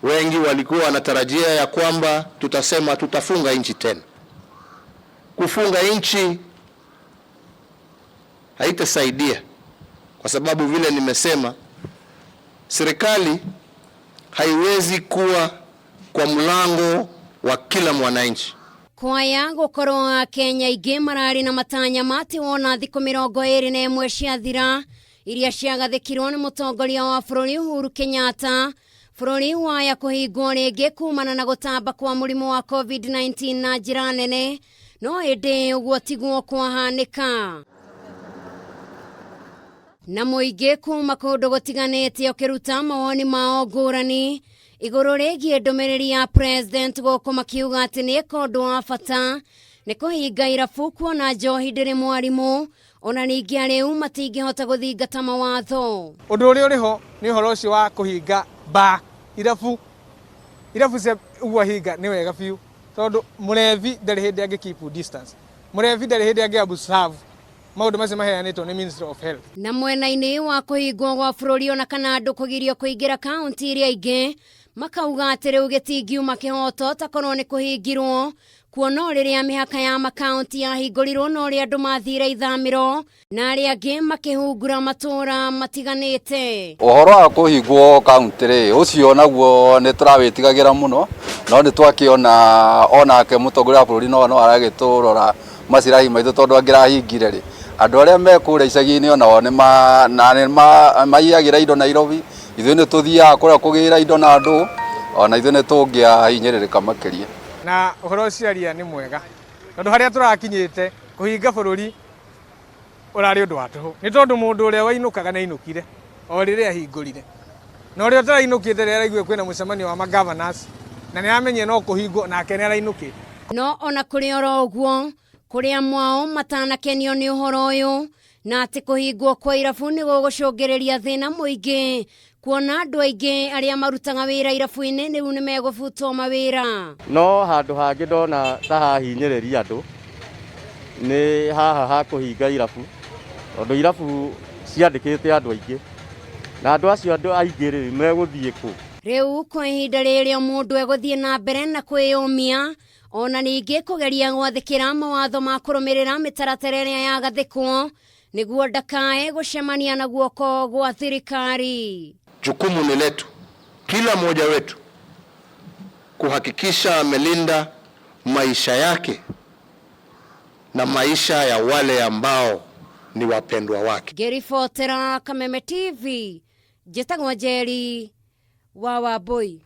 Wengi walikuwa wanatarajia ya kwamba tutasema tutafunga nchi tena. Kufunga nchi haitasaidia kwa sababu vile nimesema, serikali haiwezi kuwa kwa mlango wa kila mwananchi. Kwaya gukorwo akenya aingĩ mararĩ na matanya ma atĩ wona thikũ 21 ciathira iria ciagathĩkirwo nĩ mũtongoria wa bũrũri Uhuru Kenyatta, bũrũri waya kũhingwo rĩngĩ kumana na gũtamba kwa mũrimũ wa COVID-19 na njĩra nene, no ĩndĩ ũguo tiguo kwahanĩka, na mũingĩ kuma kũndũ gũtiganĩte ũkĩruta mawoni mao ngũrani igũrũ rĩgiĩ ndũmĩrĩri ya president gũkũ, makiuga atĩ nĩ ĩka ũndũ wa bata nĩ kũhinga irabu, kuona njohi ndĩrĩ mwarimũ, ona ningĩ arĩu matingĩhota gũthingata mawatho. Ũndũ ũrĩa ũrĩ ho nĩ ũhoro ũcio wa kũhinga ba irabu irabu cia ũguo ahinga nĩ wega biũ, tondũ mũrebi ndarĩ hĩndĩ angĩ keep distance, mũrebi ndarĩ hĩndĩ angĩ observe maũndũ macio maheanĩtwo nĩ Ministry of Health. Na mwena-inĩ wa kũhingwo gwa bũrũri ona kana andũ kũgirio kũingĩra kaunti iria ingĩ, makauga atĩ rĩu gĩtingiuma kĩhoto takorwo nĩ kũhingirwo, kuona o rĩrĩa mĩhaka ya makaunti yahingũrirwo no ũrĩa andũ mathire ithamĩro na arĩa angĩ makĩhungura matũũra matiganĩte. Ũhoro wa kũhingwo kaunti rĩ, ũcio naguo nĩ tũrawĩtigagĩra mũno, no nĩ twakĩona onake mũtongoria wa bũrũri no aragĩtũrora macirahi maitũ, tondũ angĩrahingire rĩ, andũ arĩa me kũrĩa icagi-inĩ onao nĩ maiyagĩra indo Nairobi, ithuĩ nĩ tũthiaga kũrĩa kũgĩra indo na andũ, ona ithuĩ nĩ tũngĩahinyĩrĩrĩka makĩria. Na ũhoro ũcio aria nĩ mwega, tondũ harĩa tũrakinyĩte kũhinga bũrũri ũrarĩ ũndũ wa tũhũ, nĩ tondũ mũndũ ũrĩa wainũkaga nĩ ainũkire o rĩrĩa ahingũrire, na ũrĩa ũtarainũkĩte rĩrĩa araiguire kwĩna mũcemanio wa magovernors na nĩ amenyire no kũhingwo, nake nĩ arainũkĩte. No ona kũrĩ oro ũguo, kũrĩa mwao matanakenio nĩ ũhoro ũyũ na atĩ kũhingwo kwa irabu nĩ gũgũcũngĩrĩria thĩna mũingĩ, kuona andũ aingĩ arĩa marutaga wĩra irabu-inĩ rĩu nĩ megũbutwo mawĩra. No handũ hangĩ ndona ta hahinyĩrĩria andũ nĩ haha ha kũhinga irabu, tondũ irabu ciandĩkĩte andũ aingĩ, na andũ acio andũ aingĩ rĩ, megũthiĩ kũ? Rĩu kwa ihinda rĩrĩ o mũndũ egũthiĩ na mbere na kwĩyũmia, ona ningĩ kũgeria gwathĩkĩra mawatho ma kũrũmĩrĩra mĩtaratara ĩrĩa yagathĩkwo nĩguo ndakae gũcemania na guoko gwa thirikari. Jukumu ni letu, kila mmoja wetu kuhakikisha amelinda maisha yake na maisha ya wale ambao ni wapendwa wake. Ngĩribotera Kameme TV, njĩtagwo Njeri wa Wambui.